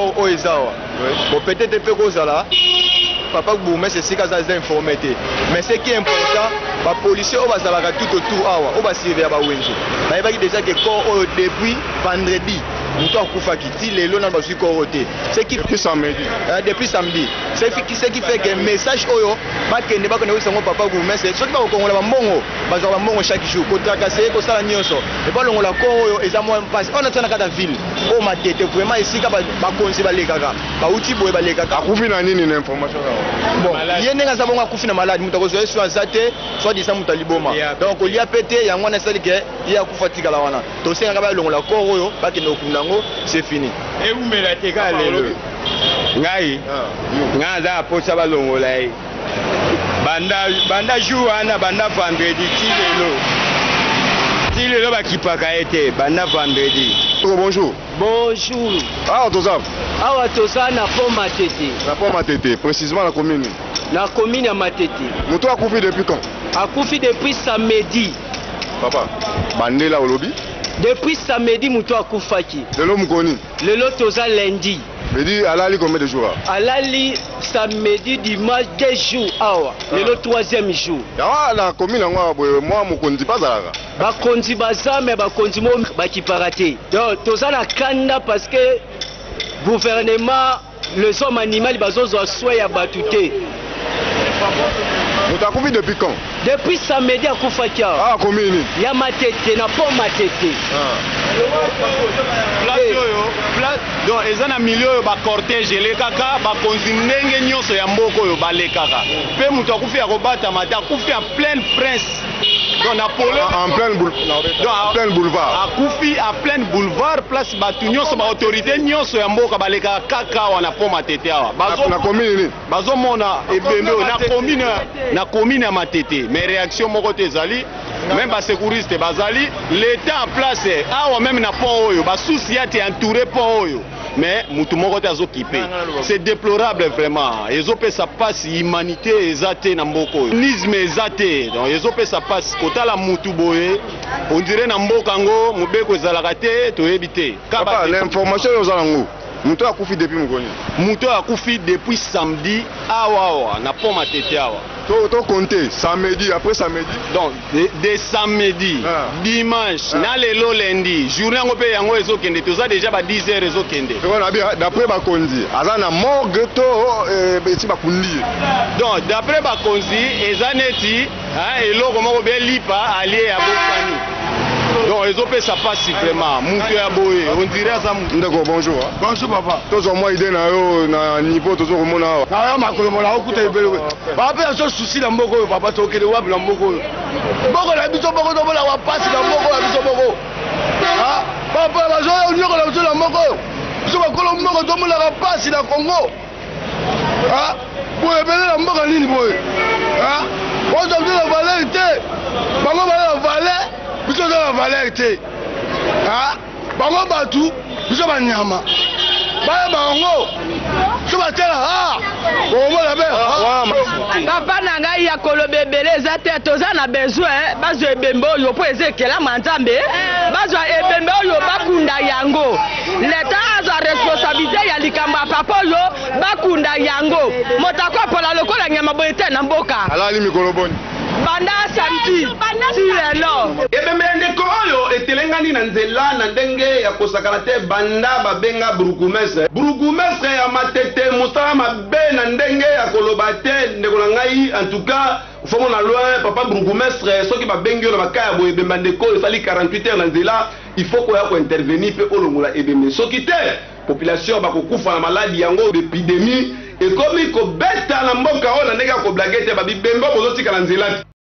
Corps oyo eza awa, bon, peut-être mpe kozala papa bourgmestre esika aza, eza informé te. Mais ce qui est important, bapolicier oyo bazalaka tout autour awa, oyo basurveilla bawenze, bayebaki déjà ke corps oyo, depuis vendredi moto akufaki, ti lelo nano bazwi corps oyo te. Ce qui Depuis samedi. Depuis samedi. Ce qui fait que message oyo bakende koyebisa yango papa bourgmestre. Soki bakokongola bambongo, bazwaka bambongo chaque jour, kotracasser, kosala nyonso, e balongola corps oyo, eza mwa mpasi. Oyo natia na kati ya ville oyo Matete, vraiment esika bakonzi balekaka, bauti boye balekaka. Akufi na nini, na information? Bon, ye ndenge aza bongo, akufi na maladi. Moto akozwa ye so aza te, soit disant moto aliboma, donc kolia pe te. Yango wana esali ke ye akufa, tikala wana. Tosengaka balongola corps oyo, bakende kokunda yango, c'est fini. Ewumela te, kaka lelo. Ngai aza na posa balongola ye. Banda jour wana, banda vendredi ti lelo, ti lelo bakipaka ye te, banda vendredi. Oh, bonjour. Bonjour. Awa toza? Awa toza na pont Matete. Na pont Matete, précisément na commune? Na commune ya Matete. Moto akufi depuis quand? Akufi depuis samedi. Papa, bandela olobi. Depuis samedi moto akufaki. Lelo mokoni? Lelo toza lundi. Medi alali combien de jours? Alali samedi, dimanche, 2 jours awa. Lelo troisième jour. Yango na commune yango awa boye, mwa mokonzi mpe azalaka? Bakonzi baza, me bakonzi mo bakipaka te. Donc toza na kanda parce que gouvernement, les hommes animal, bazozwa soin ya bato te. Moto akufi depuis quand? Depuis samedi akufaki awa. Ah, commune nini? Ya Matete, na pont Matete. Place oyo, place donc eza na milieu oyo bacortège elekaka, bakonzi ndenge nyonso ya mboka oyo balekaka. Mpe moto akufi ya kobatama te, akufi en pleine prince, donc na pole. Donc en pleine boulevard. Akufi en pleine boulevard, place bato nyonso, baautorité nyonso ya mboka balekaka kaka awa na pont Matete awa. Na commune nini? Bazomona ebembe oyo na commune ya Matete, mais réaction moko te ezali. Même basecouriste bazali, l'état en place awa, même na pont oyo, basusi ya te entouré pont oyo, mais mutu moko te azokipe. C'est déplorable vraiment, ezopesa mpasi. Humanité eza te na mboka oyo, nisme eza te. Donc ezopesa mpasi kotala mutu boye, on dirait na mboka yango mobeko ezalaka te, toyebi te. Papa, na information oyo oza nango, moto akufi depuis mokoni? Moto oyo akufi depuis samedi awa, awa na pont Matete awa. To compter samedi, après samedi? Donc de samedi, dimanche, na lelo lundi, journée yango mpe yango ezokende, toza déjà ba 10 heures ezokende. D'après bakonzi, aza na morgue to esi bakundi ye? Donc d'après bakonzi, eza neti eloko moko be lipa alie ya bosani. Donc ezopesa mpasi vraiment, mutu ya boye, on dirait aza mutu. Ndeko, bonjour. Bonjour papa. Tozwa mwa idée na yo na niveau tozo komona awa. Na yo makolo mona okuta ebele papa, biso susi na mboka oyo papa, tokende wapi na mboka oyo? Mboka na biso moko, tomona wapasi na mboka na biso moko. Papa, bazonyokola biso na mboka oyo. Biso bakolo mboka tomonaka pasi na Congo boye ebele. Na mboka nini boye? Ozwa biso na valeur te. Bango baza na valeur, biso toza na valeur te. Bango bato, biso banyama. Bayeba yango so batela okomona be. Papa na ngai, ya koloba ebele eza te. Toza na besoin bazwa ebembe oyo, mpo eza ekelama Nzambe. Bazwa ebembe oyo, bakunda yango. Leta azwa responsabilité ya likambo ya papa oyo, bakunda yango. Moto akopola lokola nyama boye te na mboka. Alali mikolo boni? Banda samedi ti lelo. Ebembe ya ndeko oyo etelengani na nzela na ndenge ya kosakana te banda babenga bourgmestre, bourgmestre ya Matete. Mosala mabe na ndenge ya koloba te, ndeko na ngai. En tout cas, faut mona loin, papa bourgmestre. Soki babengi yo na baka ya boye, ebembe ya ndeko oyo esali 48 heures na nzela, il faut koya kointervenir mpe olongola ebembe. Soki te, population bakokufa na maladi yango. Épidémie ekomi kobeta na mboka oyo na ndenge ya koblaguer te. Babibembe oyo bozotika na nzela.